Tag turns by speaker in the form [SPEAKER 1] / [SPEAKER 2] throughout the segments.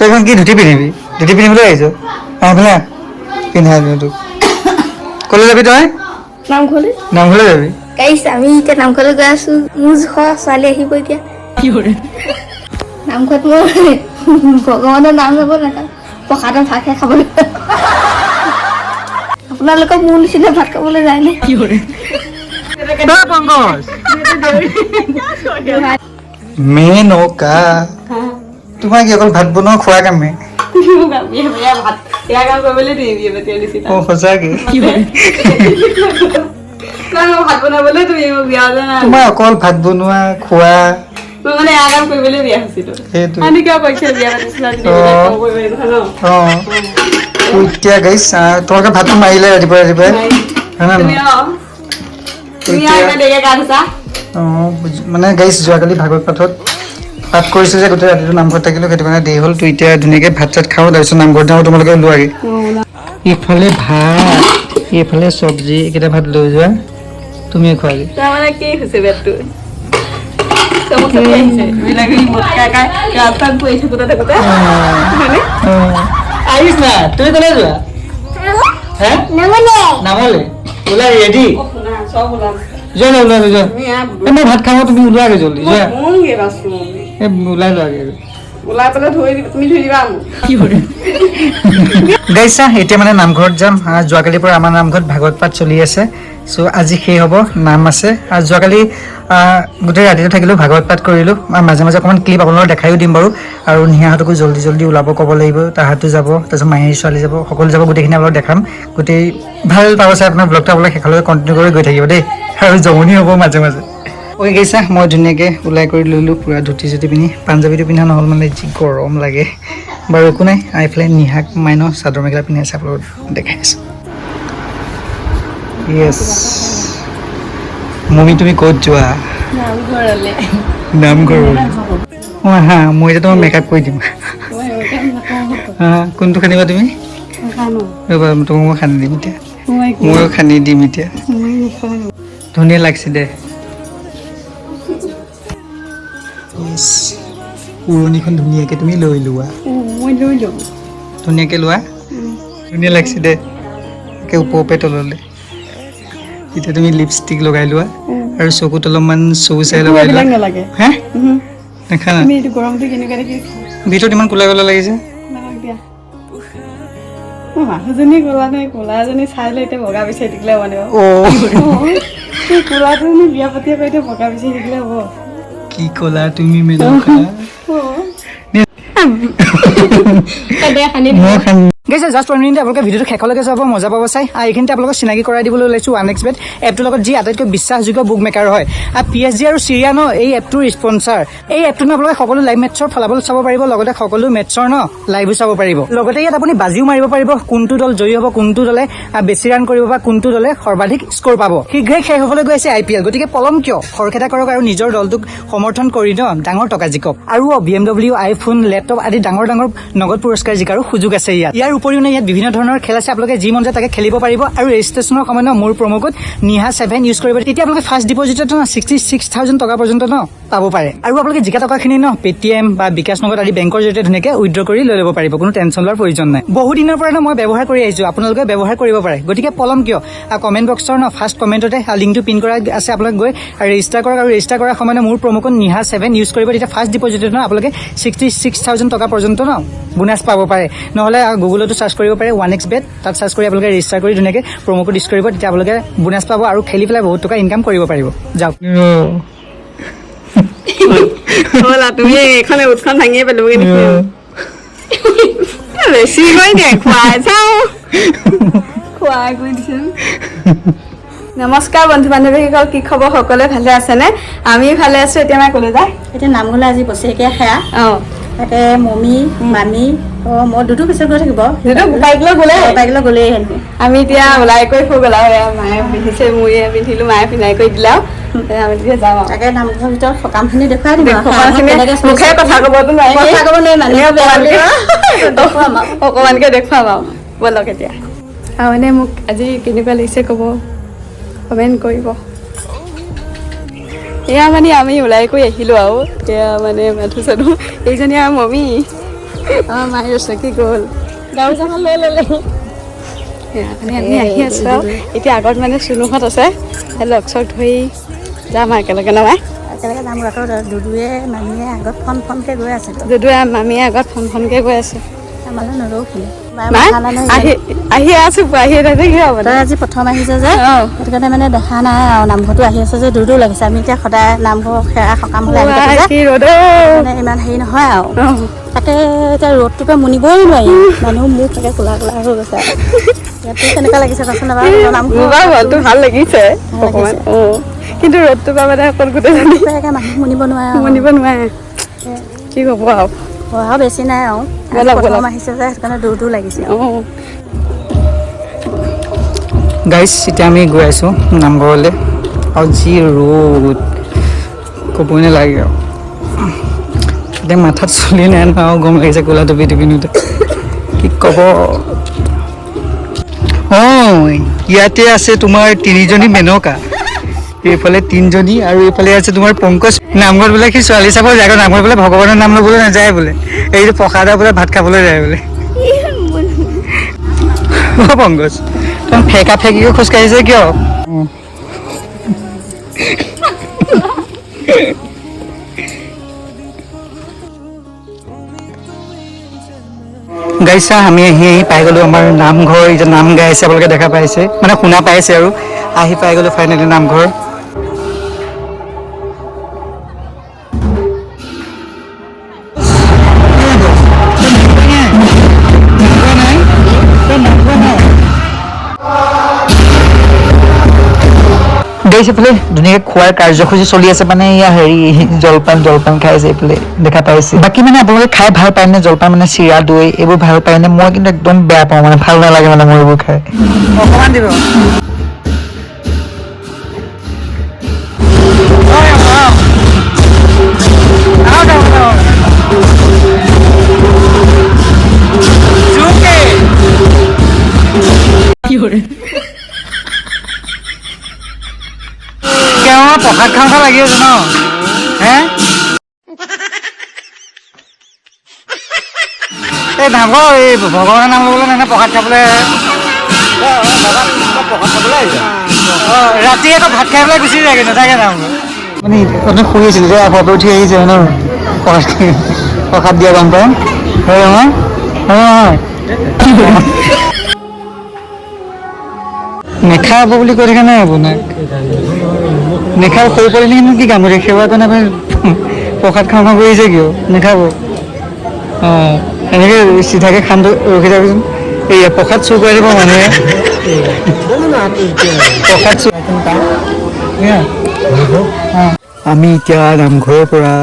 [SPEAKER 1] তই এখন কি ধুতি পিন্ধিবি? ধুতি পিন্ধিবলৈ আহিছ? আহ, পিন্ধাই দিওঁ তোক। ক'লৈ যাবি তই?
[SPEAKER 2] নামঘৰলৈ।
[SPEAKER 1] নামঘৰলৈ যাবি?
[SPEAKER 2] গাইছ, আমি এতিয়া নামঘৰলৈ গৈ আছো। মোৰ জোখৰ ছোৱালী আহিব এতিয়া নামঘৰত। মই ভগৱানৰ নাম ল'ব নাযাওঁ, প্ৰসাদৰ ভাতহে খাবলৈ। আপোনালোকৰ মোৰ নিচিনা ভাত খাবলৈ যায়নে?
[SPEAKER 1] ঐ পংকজ, মেনকা, তোমাৰ কি অকল ভাত বনোৱা খোৱা কামে?
[SPEAKER 3] ভাত এয়া কাম কৰিবলৈ তুমি বিয়া পাতি আনিছিলা।
[SPEAKER 1] অ, সঁচাকে।
[SPEAKER 3] নাই, মই ভাত বনাবলৈ তুমি মোক বিয়া জানা।
[SPEAKER 1] তোমাৰ অকল ভাত বনোৱা খোৱা।
[SPEAKER 3] মই মানে এয়া কাম কৰিবলৈ বিয়া হৈছিলো।
[SPEAKER 1] সেইটো।
[SPEAKER 3] আমি কিয় কৈছে বিয়া পাতিছিলা যদি এইবিলাক কাম কৰিব লাগিব ন?
[SPEAKER 1] অ, তো এতিয়া গাইছ, তোমালোকে ভাতটো মাৰিলে ৰাতিপুৱা ৰাতিপুৱাই, হয় নে
[SPEAKER 3] তুমি
[SPEAKER 1] নহয়?
[SPEAKER 3] অ, তুমি আৰু ইমান দেৰিকে গা ধুইছা।
[SPEAKER 1] অ, মানে গাইছ, যোৱাকালি ভাগৱত পাঠত পাঠ কৰিছোঁ যে, গোটেই ৰাতিটো নামঘৰত থাকিলোঁ, সেইটো কাৰণে দেৰি হ'ল। তো এতিয়া ধুনীয়াকৈ ভাত চাত খাওঁ, তাৰপিছত নামঘৰত যাওঁ। তোমালোকে ওলোৱাগে। ইফালে ভাত, এইফালে চব্জি, এইকেইটা ভাত লৈ যোৱা, তুমিয়ে খোৱাগে।
[SPEAKER 3] তাৰ মানে কি হৈছে, পেটটো চমক চাপি আহিছে। এইবিলাক মদ খাই খাই ৰাস্তাত পৰি থাকোতে থাকোতে, হয়নে?
[SPEAKER 1] আহিছ না? তুমি ক'লৈ যোৱা হে? নামলে ওলাই ৰেডি।
[SPEAKER 3] শুনা, চব ওলাম।
[SPEAKER 1] যোৱা যোৱা, ওলোৱা যোৱা।
[SPEAKER 3] তুমি
[SPEAKER 1] এই মই ভাত খাওঁ, তুমি ওলোৱাগে জল্দি যোৱা।
[SPEAKER 3] ধুমগে বাছো।
[SPEAKER 1] এই ওলাই লোৱাগে।
[SPEAKER 3] ওলাই পেলাই ধুই দিবা, তুমি ধুই দিবা মোক।
[SPEAKER 1] গাইছা, এতিয়া মানে নামঘৰত যাম। যোৱাকালিৰ পৰা আমাৰ নামঘৰত ভাগৱত পাঠ চলি আছে। চ' আজি শেষ হ'ব, নাম আছে। আৰু যোৱাকালি গোটেই ৰাতিটো থাকিলোঁ, ভাগৱত পাঠ কৰিলোঁ। আৰু মাজে মাজে অকণমান ক্লিপ আপোনালোকক দেখায়ো দিম বাৰু। আৰু নিহাহঁতকো জল্দি জল্দি ওলাব ক'ব লাগিব, তাহাঁতো যাব, তাৰপিছত মাহীৰ ছোৱালী যাব, সকলো যাব। গোটেইখিনি আপোনালোক দেখাম। গোটেই ভাল পাব চাই আপোনাৰ ব্লগটো। আপোনালোকে শেষলৈকে কণ্টিনিউ কৰি গৈ থাকিব দেই, আৰু জমনি হ'ব মাজে মাজে। অ'কে গাইছা, মই ধুনীয়াকৈ ওলাই কৰি ল'লোঁ, পূৰা ধুতি চুতি পিন্ধি। পাঞ্জাবীটো পিন্ধা নহ'ল, মানে যি গৰম লাগে। বাৰু একো নাই। আহি পেলাই নিহাক মাইন চাদৰ মেখেলা পিন্ধি আছে, আপোনালোকক দেখাই আছোঁ। য়েছ মমি, তুমি ক'ত যোৱা?
[SPEAKER 3] নামঘৰলে।
[SPEAKER 1] নামঘৰ। অঁ হা, মই এতিয়া তোমাক মেকআপ কৰি দিম। হা, কোনটো সানিবা তুমি? ৰ'বা, তোমাক মই সানি দিম এতিয়া। ময়ো সানি দিম এতিয়া। ধুনীয়া লাগছে দে। Yes. উৰণিখন ধুনীয়াকৈ তুমি লৈ লোৱা।
[SPEAKER 3] মই লৈ ল'ম।
[SPEAKER 1] ধুনীয়াকৈ লোৱা, ধুনীয়া লাগছে দে, একে ওপৰৰ পৰা তললৈ। এতিয়া তুমি লিপষ্টিক লগাই লোৱা আৰু চকুত অলপমান চৌ চাই লগাই লোৱা।
[SPEAKER 3] এইবিলাক নালাগে।
[SPEAKER 1] হে, দেখা না।
[SPEAKER 3] তুমি এইটো গৰমটো কেনেকুৱা দেখি।
[SPEAKER 1] ভিতৰত ইমান ক'লা ক'লা লাগিছে।
[SPEAKER 3] নালাগে দিয়া। মই মানুহজনী ক'লা নাই, ক'লা এজনী চাই লৈ এতিয়া বগা বিচাৰি থাকিলে মানে।
[SPEAKER 1] অ'।
[SPEAKER 3] সেই ক'লাজনী বিয়া পাতি আকৌ এতিয়া বগা বিচাৰি থাকিলে হ'ব?
[SPEAKER 1] কি ক'লা তুমি মেনকা? মই গাইছে, জাষ্ট ওৱান মিনিট, আপোনালোকে ভিডিঅ'টো শেষলৈকে চাব, মজা পাব চাই। আৰু এইখিনিতে আপোনালোকক চিনাকি কৰাই দিবলৈ ওলাইছোঁ ওৱান এক্স বেট এপটোৰ লগত, যি আটাইতকৈ বিশ্বাসযোগ্য বুক মেকাৰ হয়। আৰু পিএছজি আৰু চিৰিয়া ন এই এপটোৰ স্পনচাৰ। এই এপটোত আপোনালোকে সকলো লাইভ মেটছৰ ফলাফল চাব পাৰিব, লগতে সকলো মেটছৰ ন লাইভো চাব পাৰিব। লগতে ইয়াত আপুনি বাজিও মাৰিব পাৰিব, কোনটো দল জয়ী হ'ব, কোনটো দলে বেছি ৰান কৰিব বা কোনটো দলে সৰ্বাধিক স্ক'ৰ পাব। শীঘ্ৰেই শেষ হ'বলৈ গৈ আছে আইপিএল, গতিকে পলম কিয়? খৰখেদা কৰক আৰু নিজৰ দলটোক সমৰ্থন কৰি ন ডাঙৰ টকা জিকক। আৰু বিএমডব্লিউ, আইফোন, লেপটপ আদি ডাঙৰ ডাঙৰ নগদ পুৰস্কাৰ জিকাৰো সুযোগ আছে ইয়াত। ইয়াৰ উপৰিও ইয়াত বিভিন্ন ধৰণৰ খেল আছে, আপোনালোকে যি মন যায় তাকে খেলিব পাৰিব। আৰু ৰেজিষ্ট্ৰেশ্যনৰ সময়ত ন মোৰ প্ৰম' কোড নিহা 7 ইউজ কৰিব, তেতিয়া আপোনালোকে ফাৰ্ষ্ট ডিপজিটত ন 66,000 টকা পৰ্যন্ত ন পাব পাৰে। আৰু আপোনালোকে জিকা টকাখিনি ন পেটিএম বা বিকাশ নগদ আদি বেংকৰ জৰিয়তে ধুনীয়াকৈ উইড্ৰ কৰি লৈ ল'ব পাৰিব, কোনো টেনশ্যন লোৱাৰ প্ৰয়োজন নাই। বহু দিনৰ পৰা ন মই ব্যৱহাৰ কৰি আহিছোঁ, আপোনালোকে ব্যৱহাৰ কৰিব পাৰে। গতিকে পলম কিয়? আৰু কমেণ্ট বক্সৰ ন ফাৰ্ষ্ট কমেণ্টতে লিংকটো পিন কৰা আছে, আপোনালোক গৈ ৰেজিষ্টাৰ কৰক। আৰু ৰেজিষ্টাৰ কৰাৰ সময়ত মোৰ প্ৰম' কোড নিহা 7 ইউজ কৰিব, তেতিয়া ফাৰ্ষ্ট ডিপজিটত ন আপোনালোকে 66,000 টকা পৰ্যন্ত ন বোনাছ পাব পাৰে। নহ'লে গুগলতো চাৰ্চ কৰিব পাৰে ওৱান এক্স বেট, তাত চাৰ্চ কৰি আপোনালোকে ৰেজিষ্টাৰ কৰি ধুনীয়াকৈ প্ৰম' কোড ইউজ কৰিব, তেতিয়া আপোনালোকে বোনাছ পাব আৰু খেলি পেলাই বহুত টকা ইনকাম কৰিব পাৰিব। যাওক।
[SPEAKER 3] হ'ল আৰু, তুমি এইখনে উঠখন ভাঙিয়ে পেলাবগৈ নেকি? বেছি কৰি দিয়ে, খুৱাই চাওঁ, খুৱাই কৰি দিছে। নমস্কাৰ বন্ধু বান্ধৱীসকল, কি খবৰ? সকলোৱে ভালে আছেনে? আমি ভালে আছো। এতিয়া মই ক'লৈ যায়?
[SPEAKER 4] এতিয়া নামঘৰলৈ, আজি বছেৰেকীয়া সেৱা। তাকে মমি, মামী, অঁ, মই দুটো পিছত গৈ থাকিব।
[SPEAKER 3] যিটো বাইক লৈ গ'লে।
[SPEAKER 4] বাইক লৈ গ'লেই হেনো।
[SPEAKER 3] আমি এতিয়া ওলাই কৰি হৈ গ'ল আৰু এয়া মায়ে পিন্ধিছে, মূৰে পিন্ধিলো, মায়ে পিন্ধাই কৰি দিলে আৰু এতিয়া আমি তেতিয়া যাম আৰু।
[SPEAKER 4] তাকে নামঘৰৰ ভিতৰত সকামখিনি দেখুৱাই দিম আৰু।
[SPEAKER 3] অকণমানখিনি
[SPEAKER 4] কেনেকে চলিছে।
[SPEAKER 3] মুখেৰে কথা ক'বতো নোৱাৰি।
[SPEAKER 4] কথা ক'ব নোৱাৰি, মানুহে বেয়া
[SPEAKER 3] অকণমানকে
[SPEAKER 4] লাগিব। দেখুৱাম আৰু।
[SPEAKER 3] অকণমানকে দেখুৱাম আৰু। ব'লক এতিয়া। আৰু মানে মোক আজি কেনেকুৱা লাগিছে ক'ব, কমেণ্ট কৰিব। এয়া মানে আমি ওলাই কৰি আহিলোঁ আৰু এতিয়া মানে মানুহ চানুহ, এইজনী আৰু মমী।
[SPEAKER 4] আমাৰ মায়ে ৰচকি গ'ল, গামোচাখন লৈ ল'লে। মানে আমি আহি আছোঁ আৰু এতিয়া আগত মানে চুনুহঁত আছে, সেই লগ চগ ধৰি যাম আৰু একেলগে নহয়।
[SPEAKER 5] একেলগে যাম আকৌ। দুদুৱে মামীয়ে আগত ফোন ফোনকৈ গৈ আছে।
[SPEAKER 4] দুদুৱে মামীয়ে আগত ফোন ফোনকৈ গৈ আছে।
[SPEAKER 5] আমালৈ নৰখিলে।
[SPEAKER 4] আহি আহি আছো, আহি থাকোঁ কি হ'ব।
[SPEAKER 5] তই আজি প্ৰথম আহিছে যে, সেইটো কাৰণে মানে দেখা নাই আৰু। নামঘৰটো আহি আছে যে, দূৰ দূৰ লাগিছে। আমি এতিয়া সদায় নামঘৰ সেৱা সকাম হ'লে আহি থাকোঁ যে, মানে ইমান হেৰি নহয় আৰু। তাকে এতিয়া ৰ'দটোৰ পৰা মুনিবই নোৱাৰি, মানুহ মুখ একে ক'লা ক'লা হৈ গৈছে। ইয়াতো কেনেকুৱা লাগিছে কচোন এবাৰ?
[SPEAKER 3] নামঘৰটো ভাল লাগিছে অকণমান, অঁ, কিন্তু ৰ'দটোৰ পৰা মানে অকণ গোটেইজনী
[SPEAKER 5] মানুহ মুনিব নোৱাৰে,
[SPEAKER 3] মুনিব নোৱাৰে, কি ক'ব আৰু।
[SPEAKER 5] পঢ়াও বেছি নাই আৰু, প্ৰথম আহিছে যে, সেইটো কাৰণে দূৰ দূৰ লাগিছে।
[SPEAKER 3] অঁ
[SPEAKER 1] গাইছ, এতিয়া আমি গৈ আছোঁ নামঘৰলৈ আৰু যি ৰ'দ ক'বই নালাগে আৰু। এতিয়া মাথাত চুলি নাই নহয় আৰু গম লাগিছে ক'লা টুপি পিন্ধোতে, কি ক'ব। অঁ, ইয়াতে আছে তোমাৰ তিনিজনী মেনকা, এইফালে তিনিজনী আৰু এইফালে আছে তোমাৰ পংকজ। নামঘৰত বোলে সি ছোৱালী চাব যায়, নামঘৰত বোলে ভগৱানৰ নাম ল'বলৈ নাযায় বোলে, এইটো প্ৰসাদৰ বোলে ভাত খাবলৈ যায় বোলে। অ পংকজ, তুমি ফেকা ফেকিকৈ খোজকাঢ়িছে কিয়? গাইছা, আমি আহি আহি পাই গ'লোঁ আমাৰ নামঘৰ। এতিয়া নাম গাই আছে, আপোনালোকে দেখা পাইছে, মানে শুনা পাইছে আৰু। আহি পাই গ'লোঁ ফাইনেলি নামঘৰ। গাইছে, এইফালে ধুনীয়াকৈ খোৱাৰ কাৰ্যসূচী চলি আছে, মানে এয়া হেৰি জলপান জলপান খাই আছে এইফালে দেখা পাইছে। বাকী মানে আপোনালোকে খাই ভাল পায়নে জলপান, মানে চিৰা দৈ এইবোৰ ভাল পায়নে? মই কিন্তু একদম বেয়া পাওঁ, মানে ভাল নালাগে মানে মোৰ এইবোৰ খাই। অকণমান দিব। প্ৰসাদ খাওঁ খাওঁ লাগি আছে ন? হে, এই নামঘৰ এই ভগৱানৰ নাম ল'বলৈ নাই, প্ৰসাদ খাবলৈ। ৰাতি আকৌ ভাত খাই পেলাই গুচি যায়গৈ, নাথাকে নামঘৰ। মানে অথনি শুই আছিলো, এতিয়া ঘৰতে উঠি আহিছে ন প্ৰসাদ দিয়া গম পাওঁ। হয় নহয়, নেখাব বুলি কৈ থকা নাই আপোনাক, নেখাব। সৰু পোৱালি কিন্তু কি কাম কৰে, সেৱা কাৰণে আপুনি প্ৰসাদ খাওঁ খাওঁ কৰিছে কিয়? নেখাব। অঁ, এনেকৈ চিধাকৈ খানটো ৰখি থাকোচোন। এইয়া প্ৰসাদ চুৰ কৰি দিব মানুহে, প্ৰসাদ চুৰ। আমি এতিয়া নামঘৰৰ পৰা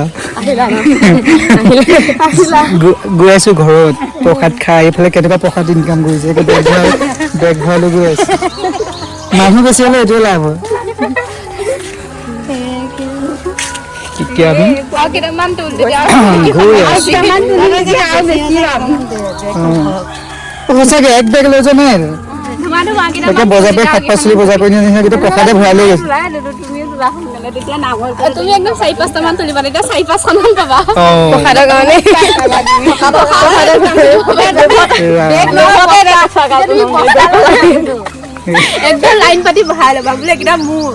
[SPEAKER 1] গৈ আছো ঘৰত প্ৰসাদ খাই। এইফালে কেনেকুৱা প্ৰসাদ ইনকাম কৰিছে, বেগ ভৰাই লৈ গৈ আছে। মানুহ বেছি হ'লে এইটোৱে লাভ হয়। এতিয়া আমি গৈ আছো। সঁচাকে এক বেগ লৈ যোৱা নাই, তাকে বজাৰ পৰা শাক পাচলি বজাৰ কৰি নিচিনা গোটেই প্ৰসাদে ভৰাই লৈ গৈছে।
[SPEAKER 3] তুমি একদম 4-5টা মান তুলিবা, তেতিয়া 4-5খন মান পাবা প্ৰসাদৰ কাৰণে। একদম লাইন পাতি বহাই ল'বা, বোলে এইকেইটা মোৰ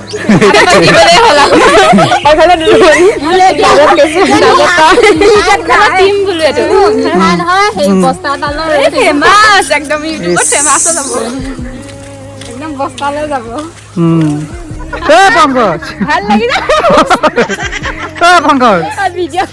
[SPEAKER 3] ফেমাছ, একদম ইউটিউবত ফেমাছ হৈ যাব, একদম বস্তালৈ যাব।
[SPEAKER 1] পংকজ,
[SPEAKER 3] ভাল লাগিছে
[SPEAKER 1] পংকজ।
[SPEAKER 3] ভিডিঅ'।